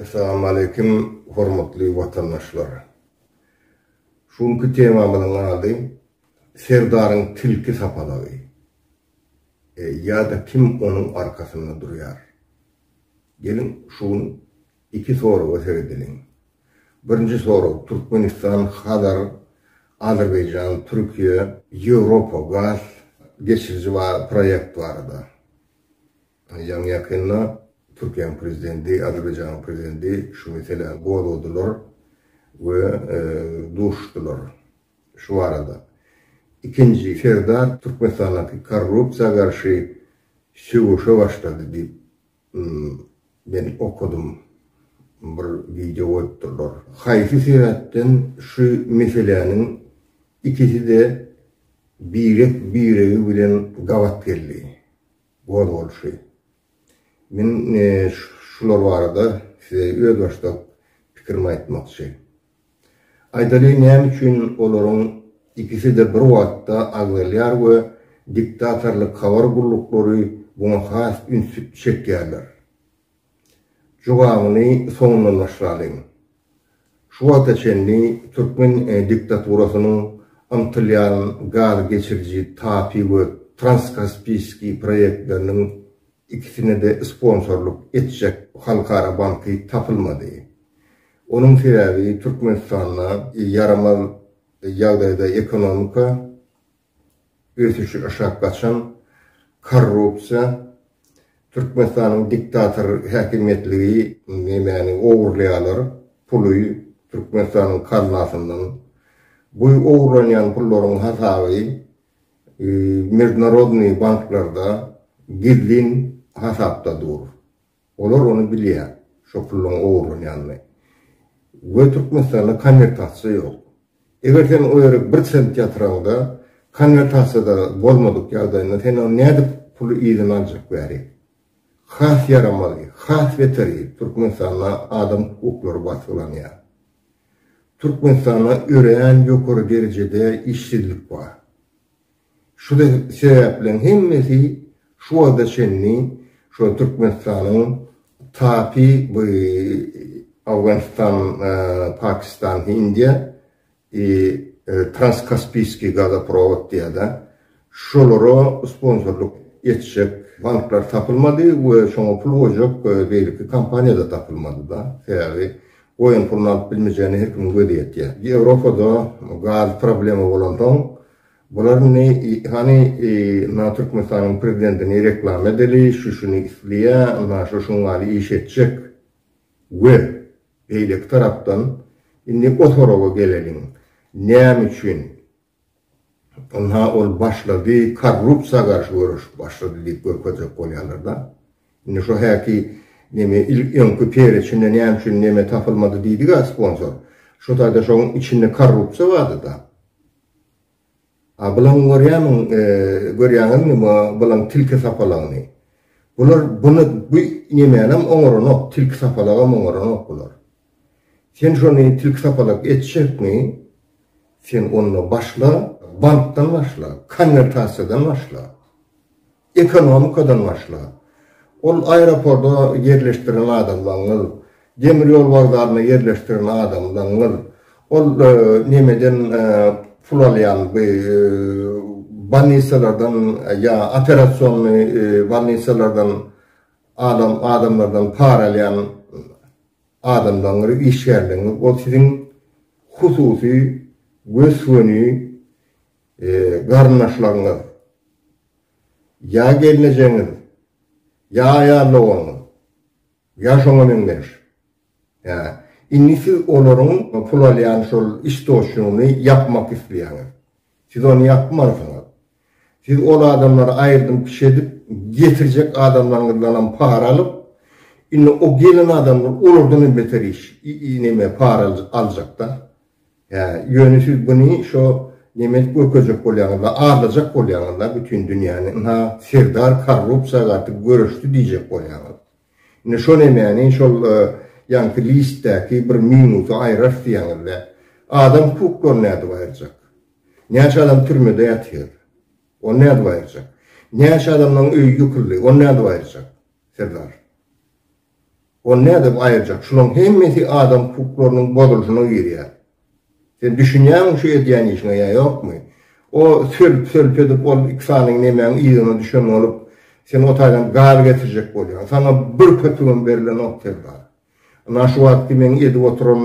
Essalamu aleýkum hormatly watandaşlar. Şu günki temamyzyň ady Serdaryň tilki sapalagy ýa-da kim onuň arkasynda durýar? Geliň şu gün iki soraga seredeliň. Birinji sorag Türkmenistan Hazar Azerbaýjan Türkiýe Ýewropa gaz geçiriji proýekt barada. Ýaňy-ýakynda Türkiýäniň prezidenti, Azerbaýjanyň prezidenti şu meseläni gozgadylar we duşuşdylar şu barada. Ikinji Serdar Türkmenistandaky korrupsiýa garşy söweşe başlady diýip men okadym bir wideo goýupdyrlar. Haýsy sebäpden şu meseläniň ikisi-de birek-biregi bilen gabat geldi? Gozgalyşy. Men şular barada size özbaşdak pikirimi aýtmakçy. Aýdaly näme üçin olaryň ikisi-de bir wagtda agzalýar we diktatorlyk habar gulluklary buňa has üns çekýärler? Jogabyny soňundan başlalyň. Şu wagta çenli türkmen diktaturasynyň ymtylýan gaz geçiriji TAPI we Transkaspiýskiý proýektleriniň ikisine-de sponsorlyk etjek halkara banky tapylmady. Onuň sebäbi Türkmenistanda ýaramaz ýagdaýda ekonomika, ösüşi aşak gaçan, korrupsiýa, Türkmenistanyň diktator häkimiýetligi nemäni ogurlaýarlar puly Türkmenistanyň kaznasyndan. Bu ogurlanýan pullaryň hasaby mejdunarodnyý banklarda gizlin hasapda dur. Olar ony bilýär, şo pullaň ogurlanýanyny. We Türkmenistanda konwertasiýa ýok. Eger sen o ýere bir sent ýatyraňda, konwertasiýada bolmadyk ýagdaýynda sen ony nädip puly yzyna aljak bäri? Has ýaramazy, has beteri Türkmenistanda adam hukuklary basgylanýar. Türkmenistanda örän ýokary derejede işsizlik bar. Şu sebäpleriň hemmesi şu wagta çenli şol Türkmenistanyň TAPI bu Awganystan, Pakistan, Hindiýa i Transkaspiýskiý gazoprowod diýýär-de, şolara sponsorlyk etjek banklar tapylmady we şoňa pul goýjak beýleki kompaniýa-da tapylmady-da. Sebäbi goýan puluny alyp bilmejegine her kimiň gözi ýetýär. Ýewropada gaz problema bolansoň, Bular indi hany na Türkmenistanyň prezidentini reklama edeli, şu şuny isleýä, na şu şuň ýaly iş etjek we beýleki tarapdan indi o soraga geleliň. Näme üçin ynha ol başlady korrupsiýa garşy göreşip başlady diýip görkezjek bolýarlarda. Indi şo häki neme ilk öňki pereçinde näme üçin neme tapylmady diýdiga sponsor. Şo taýda şoň içinde korrupsiýa bardyda. A bulaň görýämiň, görýäňizmi bulaň tilki sapalagyny? Bular buny bu nemänem oňaranok, tilki sapalagam oňaranok bular. Sen şony tilki sapalak etjekmi? Sen onda başla, bankdan başla, konwertasiýadan başla. Ekonomikadan başla. Ol aeroporda ýerleşdiren adamlaňyz, demir ýol wokzalynda ýerleşdiren adamlaňyz, ol nemeden pul alýan bu bolnisalardan ýa operasionnyý bolnisalardan adam adamlardan para alýan adamlaňyz, işgärleriňiz, ol siziň hususy gös-göni garyndaşlaryňyz, ýa gelnejeňiz, ýa aýal doganyňyz, ýa şoňa meňzeş. Hä, indi siz olaryň pul alýan şol istoçnigini ýapmak isleýäňiz. Siz ony ýapmarsyňyz. Siz ol adamlary aýyrdym-pişe edip, getirjek adamlaryňyzdanam para alyp, indi o gelen adamlar olardan hem beter iş, neme, para aljakda. Hä, ýöne siz buny şo neme edip görkezjek bolýaňyzla, aldajak bolýaňyzla bütin dünýäni, ynha Serdar korrupsiýa garty göreşdi diýjek bolýaňyz. Indi şo nemäni şol ýaňky listdäki bir minusy aýrarys diýýäňizle. Adam hukuklaryny nädip aýyrjak? Näçe adam türmede ýatyr? Ony nädip aýyrjak? Näçe adamlaň öýi ýykyldy? Ony nädip aýyrjak? Serdar. Ony nädip aýyrjak? Şulaň hemmesi adam hukuklarynyň bozulyşyna girýär. Sen düşünýäňmi şu edýän işiňe ýa ýokmy? O sölp-sölp edip ol iki sany nemäň yzyna düşen bolup, sen o taýdan gaz getirjek bolýaň. Saňa bir köpügem berilenok Serdar. Ynha şu wagtky meň edip oturan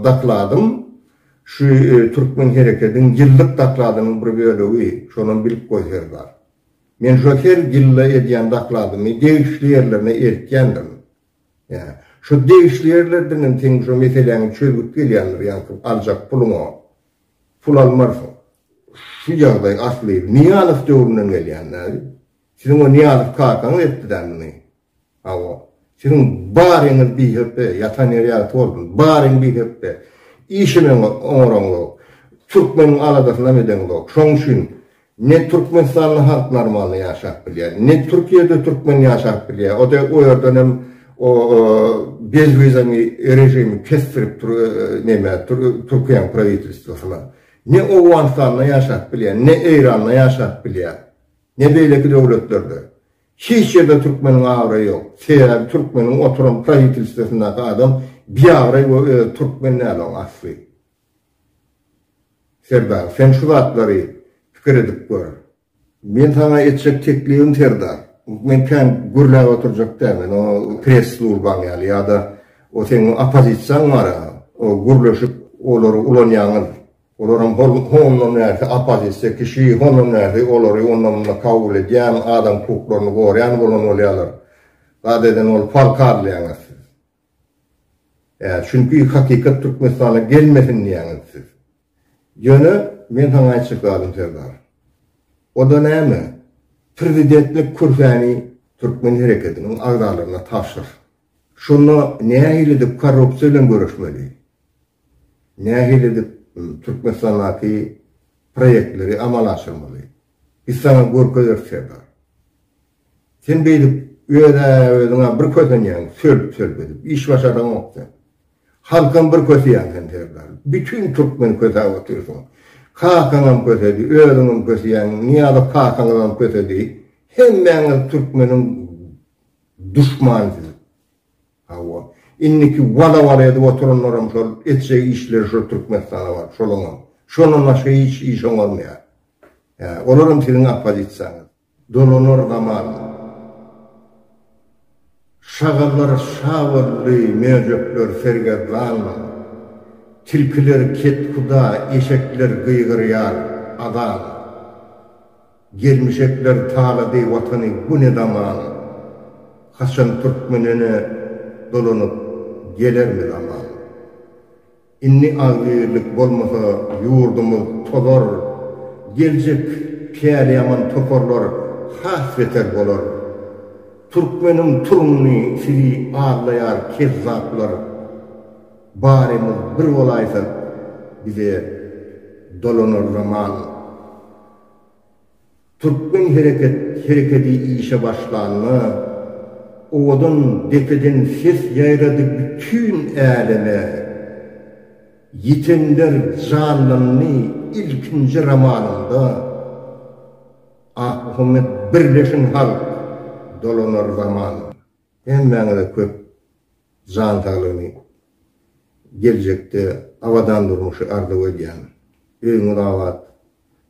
dokladym şu Türkmen herekediň ýyllyk dokladynyň bir bölegi, şonam bilip goý Serdar. Men şo her ýylda edýän dokladymy degişli ýerlerine eltýändirin. Ýa, şo degişli ýerlerden hem seň şo meseläňi çözgüt gelýändir, ýaňky aljak puluňa. Pul almarsyň. Şu ýagdaý asly Nyýazow döwründen gelýän-dä. Siziň o Nyýazow kakaňyz etdi-dä muny. Hawa. Siziň baryňyz bihepbe, ýatan ýeri ýagty bolsun. Baryň bihepbe. Işem oňaraňzok. Türkmeniň aladasynam edeňzok. Şoň üçin ne Türkmenistanda halk normalny ýaşap bilýär, ne Türkiýede türkmen ýaşap bilýär. O-da o ýerdenem o bezwizany režimi kesdirip neme Türkiýäň prawitelstwosyna. Ne Owganystanda ýaşap bilýär, ne Eýranda ýaşap bilýär, ne beýleki döwletlerde. Hiç ýerde türkmeniň abraýy ýok. Sebäbi türkmeniň oturan prawitelstwosyndaky adam biabraý we özi türkmen däl oň asly. Serdar, sen şu zatlary pikir edip gör. Men saňa etjek teklibim Serdar, men kän gürläp oturjak däl, men o press slurbaň ýaly ýa-da o seň oppozisiýaň bar-a, o gürleşip olary ulanýaňyz. Olaram hondan bärsi oppozisiýa kişi, hondan bärsi olary ondan-munda kabul edýän, adam hukuklaryny gorýan bolan bolýarlar. Zat eden bolup palkarlaýaňyz siz. Ä, çünki hakykat Türkmenistana gelmesin diýýäňiz siz. Ýöne men saňa aýtjak zadym Serdar. O-da näme? Prezidentlik kürsäni türkmen herekediniň agzalaryna tabşyr. Şonda nähili edip korrupsiýa bilen göreşmeli? Nähili edip Türkmenistandaky proýektleri amala aşyrmaly? Biz saňa görkezeris Serdar. Sen beýdip öz-ä özüň-ä bir kösenýäň, sölp-sölp edip. Iş başaraňok sen. Halkam bir köseýäň sen Serdar. Bütin türkmeni kösäp otyrsyň. Kakaňam kösedi, özüňem köseýäň, Nyýazow kakaňyzam kösedi. Hemmäňiz türkmeniň duşmany siz. Hawa. Indiki wala-wala edip oturanlaram şol etjek işleri şol Türkmenistana baryp şolaňam. Şondan başga hiç iş oňarmaýar. Hä, olaram siziň oppozisiýaňyz. Dolanar zaman. Şagallar şa boldy, möjekler sergezdan. Tilkiler kethuda, eşekler gygyrýar azan. Gelmişekler talady watany bu ne zaman. Haçan türkmenene dolanyp gelermi zaman. Indi agzybirlik bolmasa ýurdumyz tozar, geljek päliýaman toparlar has beter bolar. Türkmeniň turuny sizi aldaýar kezzaplar. Barymyz bir bolaýsak bize dolanar zaman. Türkmen hereket herekedi işe başlanda, owadan depeden ses ýaýrady bütin äleme. Ýitenler janlandy ilkinji romanynda. Akmuhammet birleşiň halk, dolanar zaman. Hemmäňize köp jan saglygyny, geljekde abadan durmuşy arzuw edýän. Öýüňiz abat,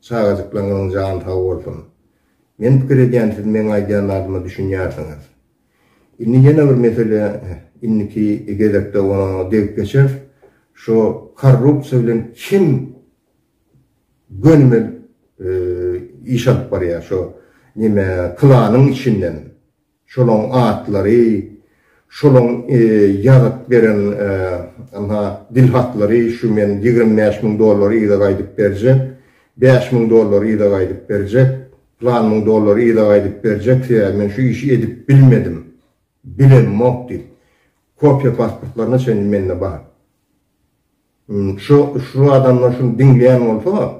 çagajyklaryňyzyň jany sag bolsun. Men pikir edýän siz meň aýdýan zadyma düşünýärsiňiz. Indi ýene bir mesele indiki gezekde oňa degip geçeris. Şo korrupsiýa bilen kim gönümel iş alyp barýar şo neme klanyň içinden. Şolaň atlary, şolaň ýazyp beren ynha dilhatlary şu men 25 müň dollar yza gaýdyp berjek, 5000 dollar yza gaýdyp berjek, pylan müň dollar yza gaýdyp berjek sebäbi men şu işi edip bilmedim, bilemok diýip, kopiýa pasportlaryna çenli mende bar. Şu şu adamlar şuny diňleýän bolsa,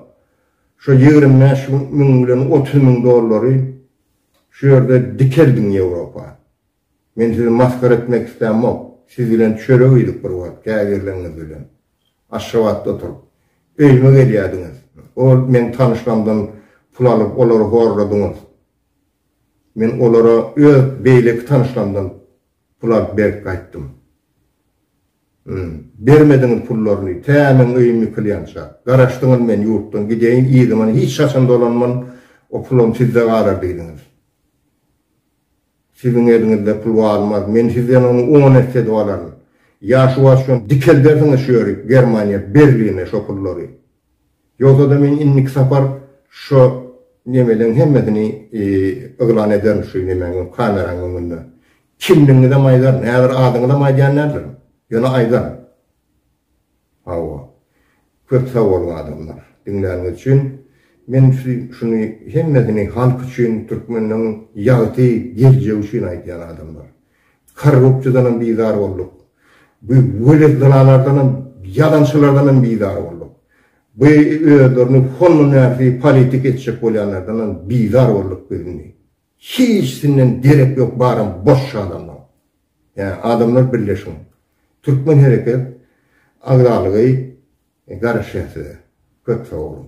şo 25 müň bilen 30 müň dollary şu ýerde dikeldiň Ýewropa. Men sizi masgara etmek islämok. Siz bilen çörek iýdik bir wagt käbirleriňiz bilen. Aşgabatda oturyp. Öýüme gelýärdiňiz. Ol meň tanyşlarymdan pul alyp olary horladyňyz. Men olara öz beýleki tanyşlarymdan. Pul alyp berip gaýtdym. Bermediňiz pullaryny, tä meň öýüm ýykylýança. Garaşdyňyz men ýurtdan gideýin, yzyma hiç haçan dolanman, o pulam sizde galar diýdiňiz. Siziň eliňizde pul galmaz, men sizden ony on esse edip alaryn. Ýa şu wagt şony dikeldersiňiz şu ýerik, Germaniýa, Berline şo pullary. Ýogsa-da men indiki sapar şo nemeleň hemmesini yglan ederin şu nemäň, kameraň öňünde. Kimligiňizem aýdaryn, häzir adyňyzam aýdýan däldirin, ýöne aýdaryn. Hawa. Köp sag boluň adamlar, diňläniňiz üçin. Men şuny hemmesini halk üçin, türkmenleň ýagty geljegi üçin aýdýan adamlar. Korrupsiýadanam bizar bolduk. Bu welezylalardanam, ýalançylardanam bizar bolduk. Bu özlerini hondan bärsi politik etjek bolýanlardanam bizar bolduk biz indi. Hiçsinden derek ýok baram boş adamlar. Ýa adamlar birleşiň. Türkmen hereket agzalygy garaşýar size. Köp sag boluň.